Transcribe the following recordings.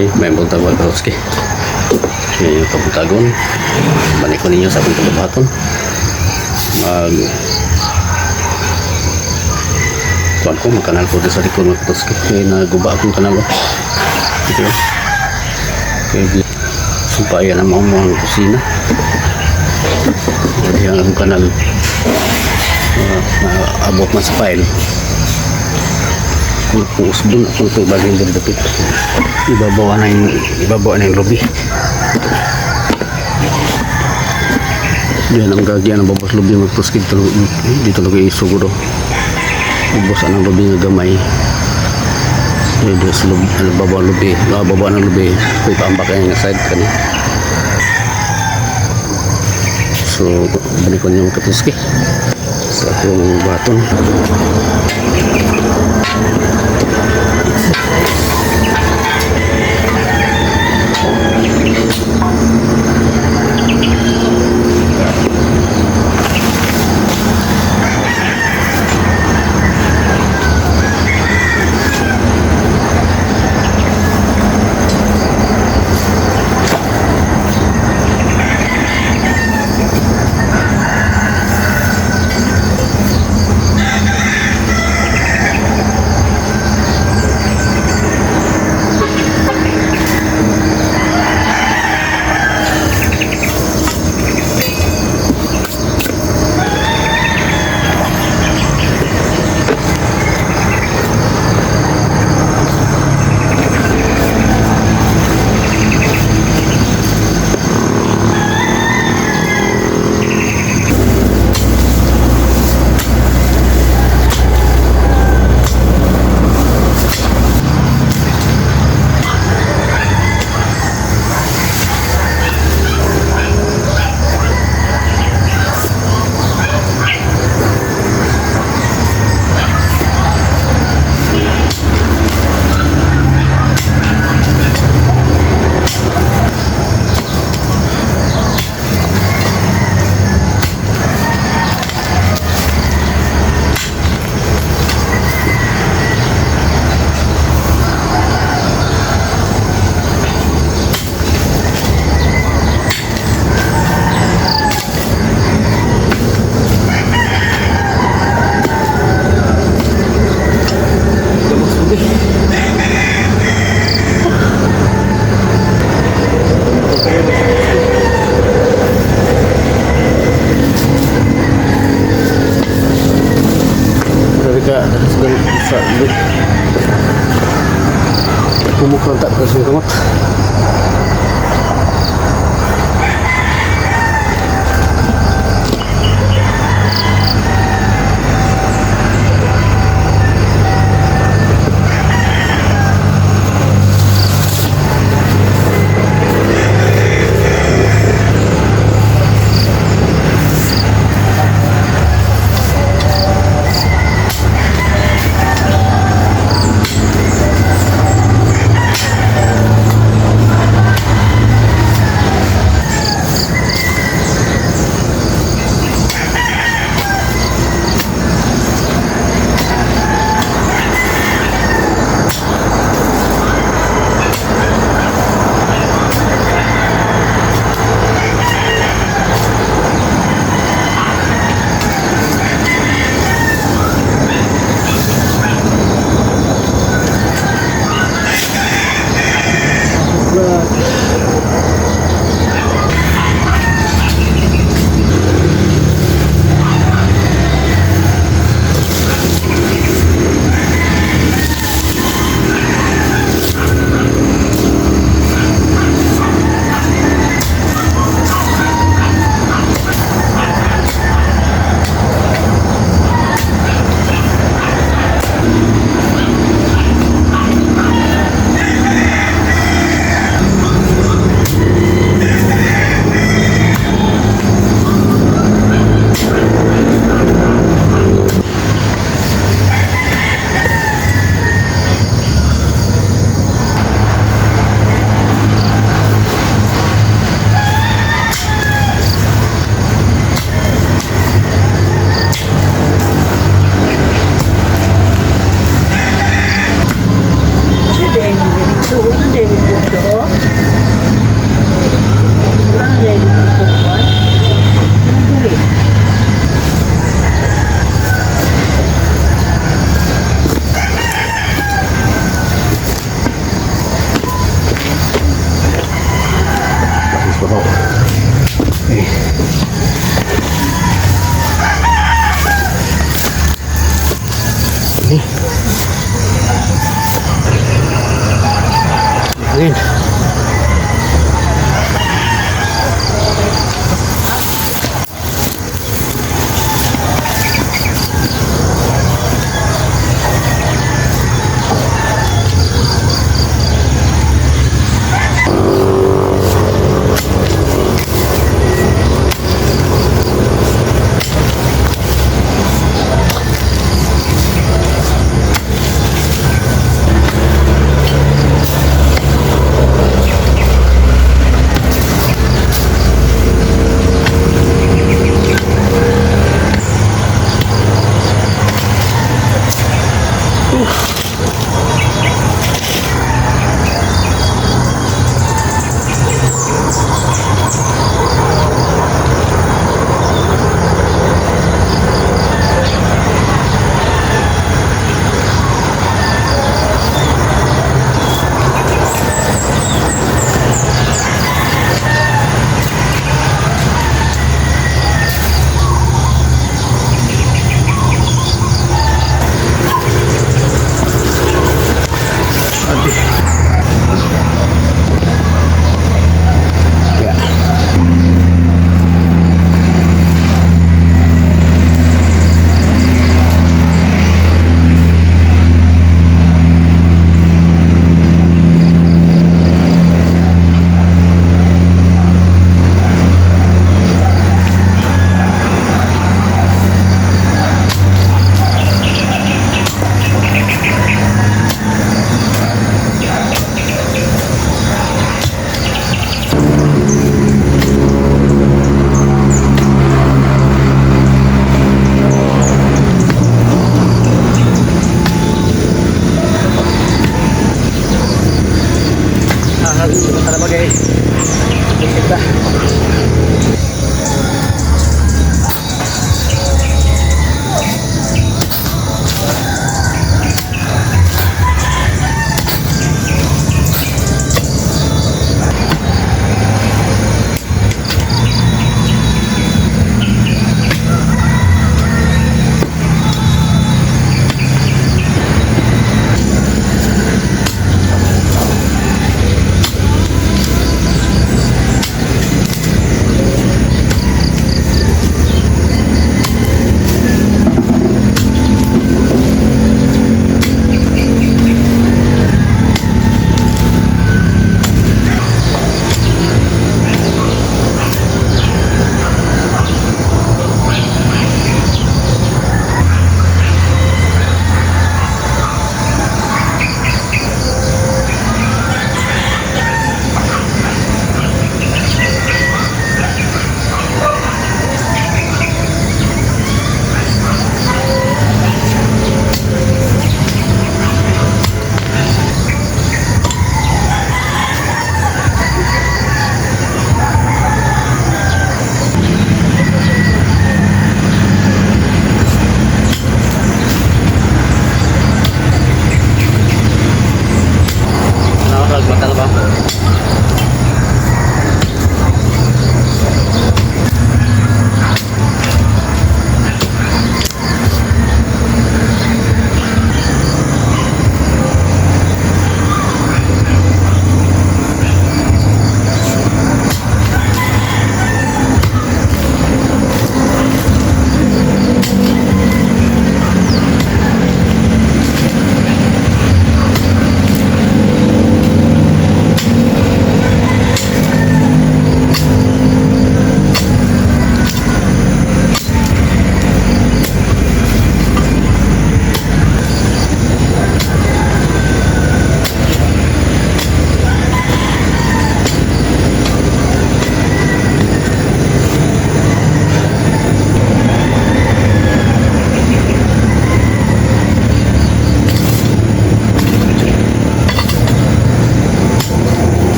Okay, may buntag, mga katoski. Okay, yung kabuntagon. Balik ko ninyo sa akong kabuhaton. Mag kuan ko, magkanal ko dito sa likod, mga katoski. Kaya naguba akong kanal. Oh. Ito. Okay, sumpa yan ang mga kusina. Jadi ang akong kanal naabot man sa file. Kung usbon akong ito bagay diri dapit. Ibabaw na yung lubi. Diyan ang gagyan ang babas lubi magtuskid dito, dito lagi isugod oh. Ubos ang lubi nga gamay. Dito sa lubi, ang babaw lubi, ah, babaw ng lubi. Kung paambak kayo nga side kani. So, balik ko niyo, mga katuski, sa akong baton. Dari ka sa pumuklan tak ka sa kamot. Ni. Hangin. Adi. Yeah. Ah, para bagay. Kita.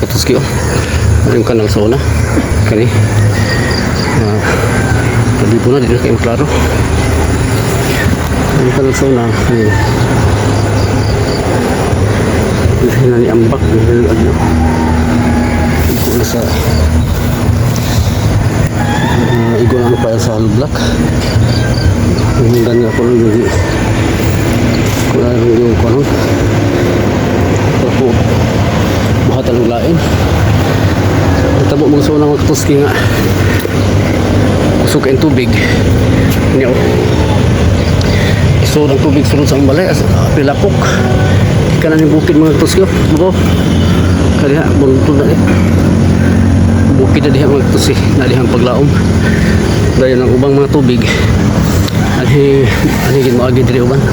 katuski oh. Ano yung kanal sa una? Kani. Kalibo na, di na kayo klaro. Yung kanal sa una, kani. Hindi na ni ambak, hindi na ni Igo na sa igo na ano pa sa hollow block. Hindi na ako lang yung kung ano yung kung ano. Pero buhat ang lain. Tabo mga suna mga katuski nga kusog kayong tubig niya isod ang tubig sulod sa ang balay as pilapok kanan yung bukid mga katuski oh. Buko kaya buntod na eh. Bukid na diha mga katuski na diha ang paglaom dahil ang ubang mga tubig anhi anhi gid moagi diri uban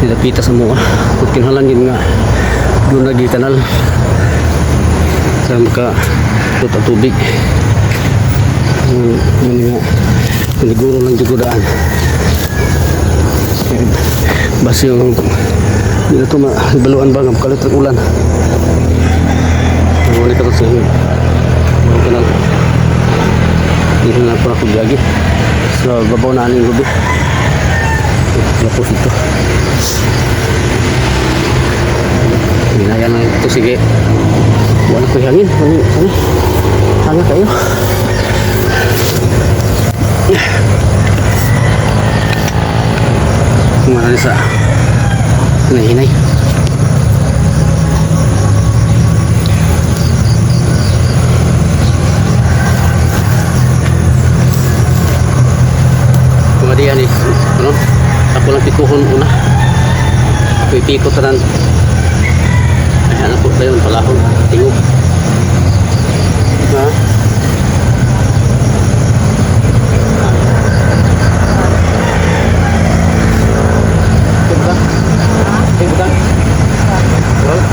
tinapita sa mua kung kinahanglan gid nga doon lagi kanal sa maka lut ang tubig. Yun nga siguro lang jugudaan basi yung hindi na ito mabaluan ba nga kalit ang ulan. Ang ulit ito sa mga kanal dito na po ako biyagi sa babaw na aning gabi lapos ito. Hinaya lang ito, sige, wala ko hangin ano ano hangin kayo. Marami sa hinay-hinay. Mga diyan eh, ano? Ako lang pikuhon una. Pipiko tanan. Ay, ano po tayo, palahon, tingog. Ha? Diba? Diba? Well,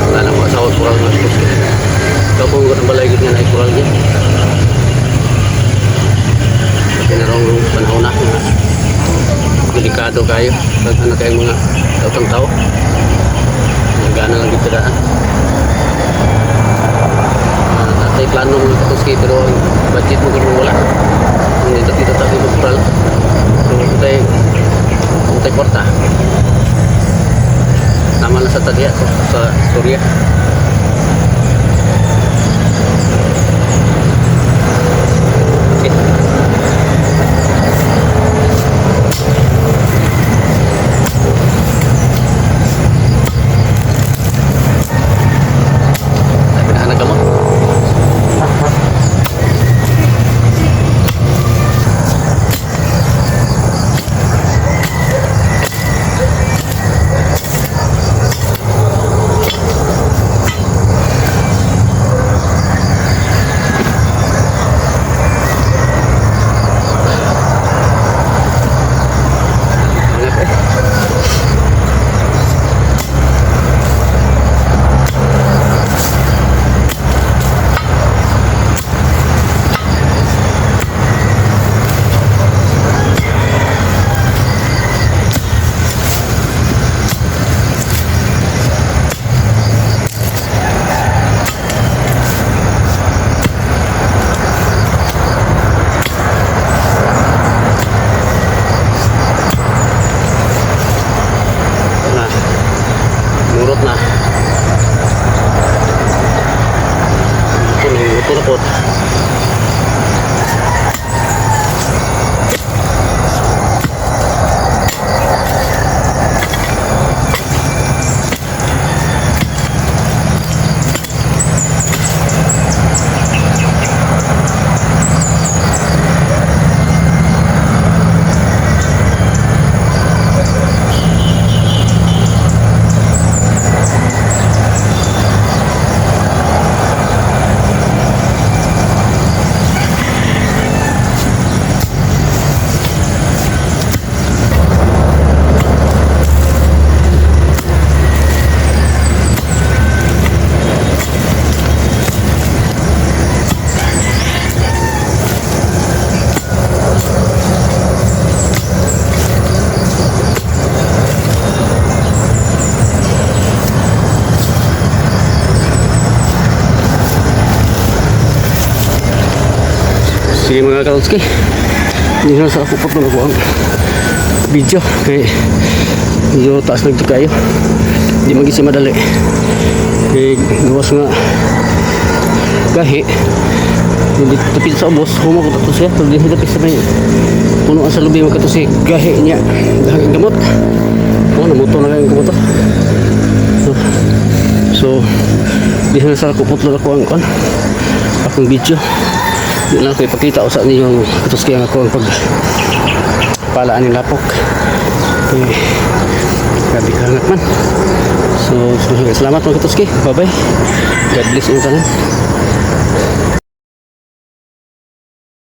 wala na po asawa kural nga ito. Ikaw po ang balay gid nga na kural gid. Pati na rong panahon na nga. Delikado kayo. Daghan na kayong mga tautang tao. Nagana lang dito daan. Natay plano mga katuski pero ang budget mo kung wala. Ang dito dito tayo kural. So tay tay kwarta. Tama na sa tadya sa Surya. Okay. Ay, pinahanag ka mo. Sige, mga katonski. Hindi na sa pupot na ang video kay medyo taas na kayo. Hindi maging si madali. Kay gawas nga gahi. Hindi tapit sa ubos, humo ko to siya. Pero di tapit sa may punuan sa lubi mo kato si gahi niya. Dahil gamot. Oh, namuto na kayong gamot. So, di na sa kupot na ako ang kon akong video. Di lang ko ipakita usa ninyo, katos kaya ako ang pag palaan ng lapok. Eh, grabe kahangat man. So, salamat, mga katoski. Bye bye. God bless inyo tanan.